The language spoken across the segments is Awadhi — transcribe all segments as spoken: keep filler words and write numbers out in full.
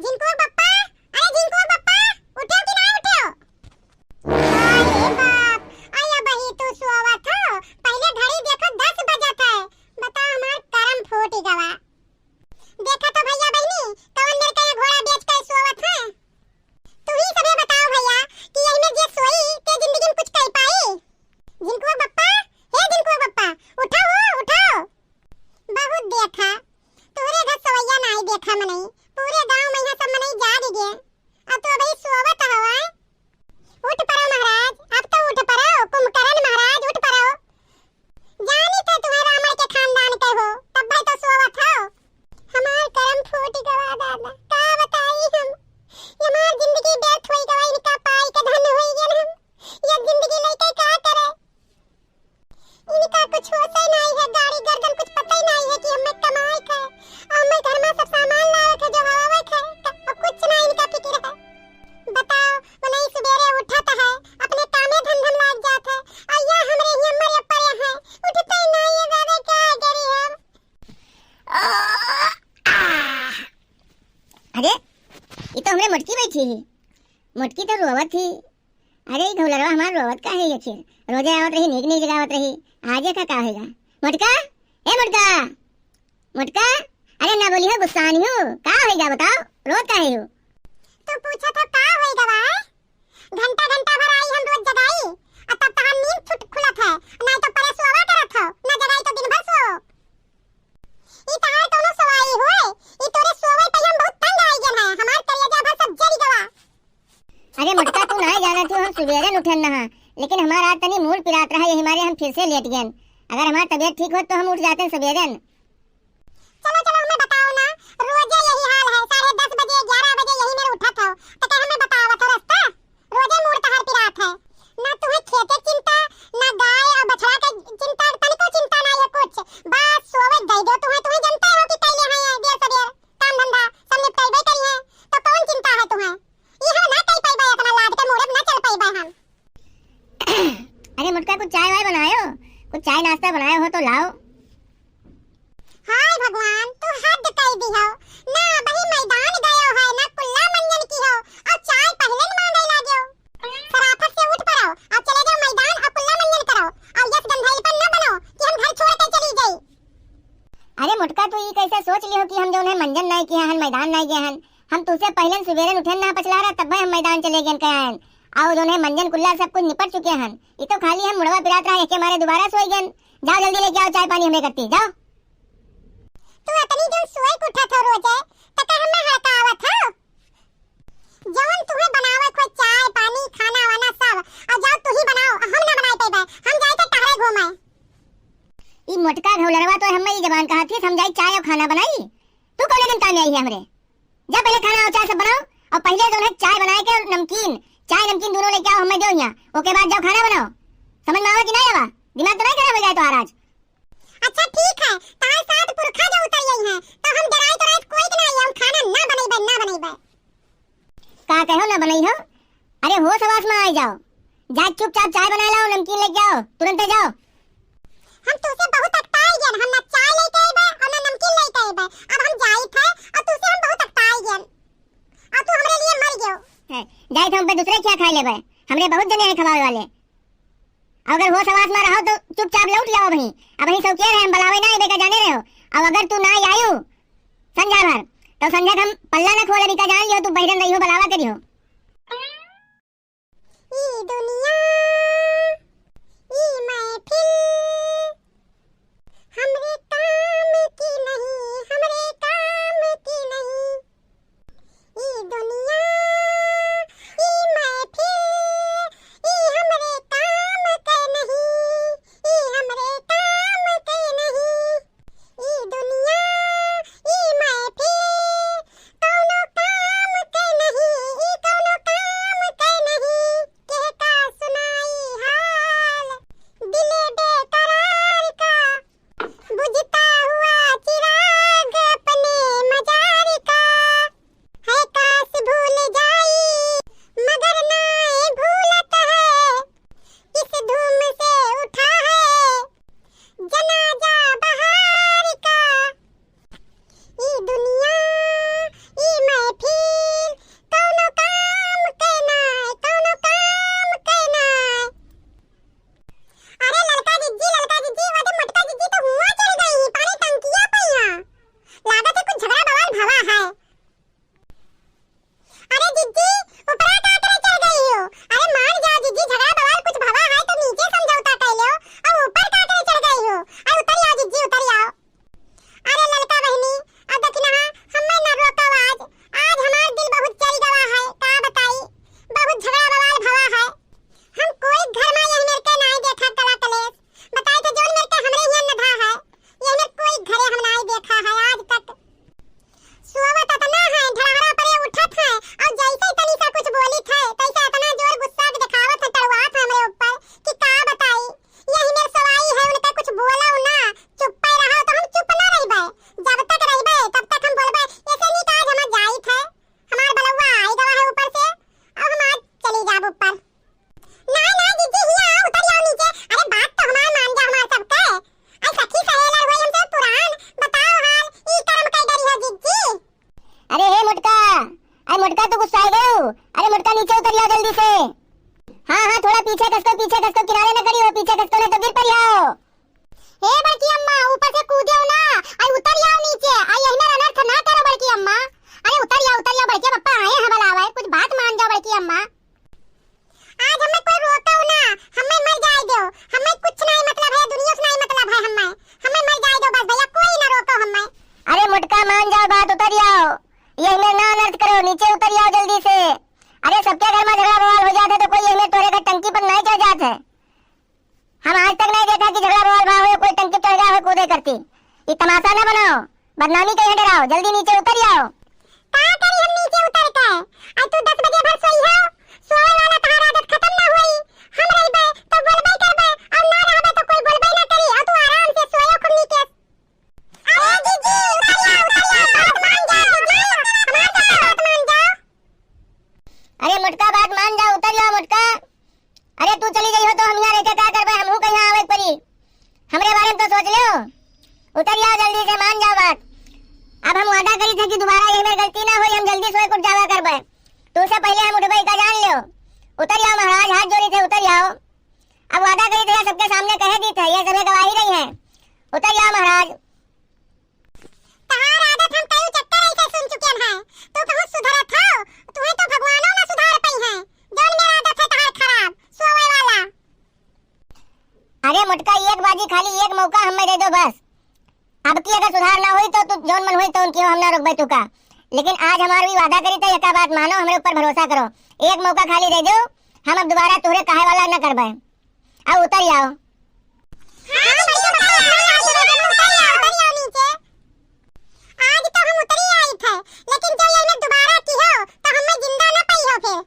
झिनकुआ बप्पा, अरे झिनकुआ बप्पा, उठेउ कि नाहीं उठेउ? अरे बाप, अरे अबही तू सोवत हो, पहिले घड़ी देखो दस बजत है। बताओ हमार करम फूटि गवा। देखा तो भइया बहिनी, कवन मेर के घोड़ा बेच के सोवत है। तू ही सभे बताओ भइया कि यही में जे सोई ते जिंदगी में कुछ कइ पाई? झिनकुआ बप्पा, हे झिनकुआ बप्पा, उठो हो, उठो। बहुत देखा, तोहरे घर सवैया नाई देखा मनई, पूरे गांव में यहाँ सब मनई जाग गए, अब तो अबही सोवत हवा। उठ पड़ो महाराज, अब तो उठ पड़ो, कुंभकर्ण महाराज उठ पड़ो। जानी तो तुम्हें रावण के खानदान के हो, तब भाई तो सोवत हो। हमार करम फूट गवा दादा, का बताई हम, ये हमार जिंदगी व्यर्थ होई गवा, इनका पाई के धन होई गए हम, ये जिंदगी लेके का करे। इनका कुछ होश ही नहीं है, गाड़ी गर्दन कुछ पता ही नहीं है कि हमें कमाए के, और हमें घर में सब सामान लावे के, जो हवावे के, का, और कुछ ना इनका फिक्र है। बताओ, मनई सुबेरे उठत है, अपने कामे धंधम लाग जात है, और या हमरे ही हमरे ऊपर है, उठते ही नहीं है, दादा क्या करी हम? अरे, ये तो हमरे मोटकी बैठी ही, मोटकी तो रोवत ही। अरे, ई घौलरवा हमार रोवत का है आखिर? रोजे आवत रही, नीक नीक जगावत रही, आजे का, का होइगा? मोटका, ए मोटका, मोटका, अरे ना बोली हो, गुस्सानी हो, का होइगा बताओ, रोत का है हो? तू पूछत हो का होइगा बा? घंटा घंटा भर आई हम रोज जगाई, आ तब तहार नींद छुट खुलत है, नाहीं तो परे सोवा करत हो, ना जगाई तो दिन भर सोवो। ई तहार कौनो सवाई होए? ई तोरे सोवे पे हम बहुत तंग आई गए हैं। हमार करेजा भर सब जल गवा। अरे मोटका, तू नाहीं जानत हो, हम सुबेरे न उठन नहा, लेकिन हमार आज तनी मूड़ पिरात रहा, यही मारे हम फिर से लेट गए। अगर हमार तबीयत ठीक होत तो हम उठ जाते सबेरे न। चलो चलो, हमें बताओ ना, रोजे यही हाल है, साढ़े दस बजे, ग्यारह बजे यही मेरे उठत हो, तो क्या हमें बतावत हो रास्ता? रोजे मूड़ तहार पिरात है। ना तुम्हें खेते चिंता, ना गाय और बछड़ा के चिंता, तनिको चिंता ना है कुछ। बस सोवे दे दो तुम्हें, तुम्हें जनते हो कि कैले हैं ये देर सबेर काम धंधा सब निपटाइबे करी है, तो कौन चिंता है तुम्हें? ये हम ना कई पाइबे, इतना लाद के मूड़े ना चल पाइबे हम। अरे मोटका, कुछ चाय वाय बनायो, कुछ चाय नाश्ता बनायो हो तो लाओ। हाय भगवान, तू हद कई दिहो। ना अबही मैदान गयो है, ना कुल्ला मंजन किहो, और चाय पहले न मांगे लाग्यो। सराफत से उठ पड़ो, और चले जाओ मैदान और कुल्ला मंजन करो, और यस गंधाइल पर न बनो कि हम घर छोड़ के चली गई। अरे मोटका, तू ई कैसे सोच लिहो कि हम जौन है मंजन नाई किया हन, मैदान नाई गए हन? हम तुझसे पहले सुबेरे उठन ना पछला रहा, तब हम मैदान चले गए कहे हन। और जौन है मंजन कुल्ला सब कुछ निपट चुके हन। ई तो खाली हम मुड़वा पिरात रहा, एके मारे दोबारा सोई गए। जाओ जल्दी लेके आओ चाय पानी हमरे करती, जाओ। तू इतनी जल्द सोए के उठत हो रोजे, त का हमें हड़कावत हो? जवन तुहे बनावे को चाय, पानी, खाना वाना सब, और जाओ तू ही बनाओ, हम ना बनाए पेबे, हम जाए थे टहरे घूमे। ई मोटका घौलरवा तो हमें ई जबान कहा थी, हम जाई चाय और खाना बनाई। तू कौन दिन काम आई है हमरे? जा पहले खाना और चाय सब बनाओ, और पहले जौन है चाय बनाए के और नमकीन, चाय नमकीन दोनों लेके आओ, हमें दो यहाँ, ओके बाद जाओ खाना बनाओ। समझ में आवा कि नहीं आवा? दिमाग तो नहीं खराब हो जाए तो आज? अच्छा ठीक है, तार सात पुरखा जो उतर गई है, तो हम डराए तो रात कोई के ना आई, हम खाना ना बनैबे, ना बनैबे। का कहो ना बनई हो? अरे होश हवास में आ जाओ, जा चुपचाप चाय बना लाओ, नमकीन लेके आओ, तुरंत जाओ। हम तुझसे बहुत अकताई गन, हम ना चाय लेके आइबे और ना नमकीन लेके आइबे, अब हम जाइत है और तुझसे हम बहुत अकताई गन, और तू हमरे लिए मर गयो। है, जाइत हम पे दूसरे क्या खा लेबे, हमरे बहुत जने हैं खवावे वाले। अगर होश हवास में रहो तो चुपचाप लौट जाओ अबही। अबही सौकिया रहे, हम बुलावे ना आइबे का जाने रहो। और अगर तू ना आयु संझा भर, तो संझा के हम पल्ला ना खोले का जान लियो, तू बहिरन रही हो, बुलावा करी हो। ई दुनिया, ई महफिल, हमरे काम की नहीं, हमरे काम की नहीं। ई दुनिया, ई महफिल, ई हमरे काम के नहीं, ई हमरे काम के नहीं। ई दुनिया, ई महफिल, कौनो काम के नहीं, ई कौनो काम के नहीं। केह का सुनाई हाल, दिले बेकरार। अरे मोटका, तू गुस्साए गयो? अरे मोटका, नीचे उतरि आओ जल्दी से। हाँ, हाँ, थोड़ा पीछे खसको, पीछे खसको, किनारे न खड़ी हो, पीछे खसको, नहीं तो गिर पड़ी हो। हे बड़की अम्मा, ऊपर से कूदे हो ना, आई उतरि आओ नीचे, आई यही में अनर्थ ना करो बड़की अम्मा। अरे उतरि आओ, उतरि आओ, बड़के पप्पा आए हैं बुलावे, कुछ बात मान जाओ बड़की अम्मा। आज हमें कोई रोको ना, हमें मर जाए दो, हमें कुछ नहीं मतलब है, दुनिया से नहीं मतलब है हमें, हमें मर जाए दो बस भैया, कोई ना रोको हमें। अरे मोटका, मान जाओ बात, उतरि आओ, यही में ना अनर्थ करो, नीचे उतरि आओ जल्दी से। अरे सबके घर में झगड़ा बवाल हो जात है तो कोई यही में तोरे घर टंकी पर नहीं चढ़ जात है। हम आज तक नहीं देखा कि झगड़ा बवाल भा होए, कोई टंकी चढ़ गया हो कूदे करती। ये तमाशा ना बनाओ, बदनामी कहीं डराओ, जल्दी नीचे उतरि आओ। का करी हम नीचे उतरि के? आज तू दस बजे भर सोई हो, सोए वाला तहार आदत खतम ना होई। हम रहबे तो बोलबे करबे, और ना रहबे तो कोई बोलबे ना करी, और तू आराम से सोयो खूब नीके। अरे जीजी, उतरि आओ, उतरि आओ, बात मान जा जीजी, हमार तो बात मान जा। अरे मोटका, बात मान जा, उतरि आओ मोटका। अरे तू चली गई हो तो हम यहाँ रह के का करबे, हमहू कहीं आवे के पड़ी। हमरे बारे में तो सोच लो। उतरि आओ जल्दी से, मान जाओ बात। अब हम वादा करी थे कि दोबारा यही मेरी गलती ना होई, हम जल्दी सोए के उठ जावा करबे। तू से पहले हम उठबे का जान लो। उतरि आओ महाराज, हाथ जोड़ी थे, उतरि आओ। अब वादा करी थे, सबके सामने कह दी थे, ये सभी गवाही रही है। उतरि आओ महाराज। तहार आदत हम कई चक्कर ऐसे सुन चुके हैं। तू बहुत सुधरत हो, तुम्हें तो भगवानो ना सुधार पाई है। जौन मेरा आदत है तहार खराब, सोवे वाला। अरे मोटका, एक बाजी खाली एक मौका हमें दे दो बस। अब की अगर सुधार ना होई तो तू जौन मन होई तो उनकी हो, हम ना रोकबे तू का। लेकिन आज हमार भी वादा करी तो एका बात मानो, हमरे ऊपर भरोसा करो। एक मौका खाली दे दो, हम अब दोबारा तोहरे कहे वाला ना करबे। अब उतरि आओ। हाँ, भैया, उतरि आओ, उतरि आओ, उतरि आओ नीचे। आज तो हम उतरि आई थे, लेकिन जो ये दोबारा की हो, तो हमें जिंदा ना पाई हो फिर।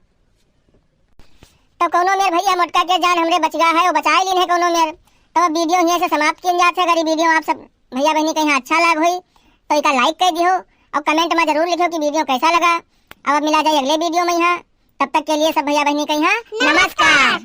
तो कौनो मेर भैया मोटका के जान हमरे बच गा है, वो बचाए लीन है कौनो मेर। तो अब video यहीं से समाप्त किन जात है। अगर ये video आप सब भैया बहनी कहीं अच्छा लाग होई, तो इका like कर दियो और comment में जरूर लिखो कि video कैसा लगा। अब मिला जाए अगले video में यहाँ। तब तक के लिए सब भैया बहनी कहीं नमस्कार।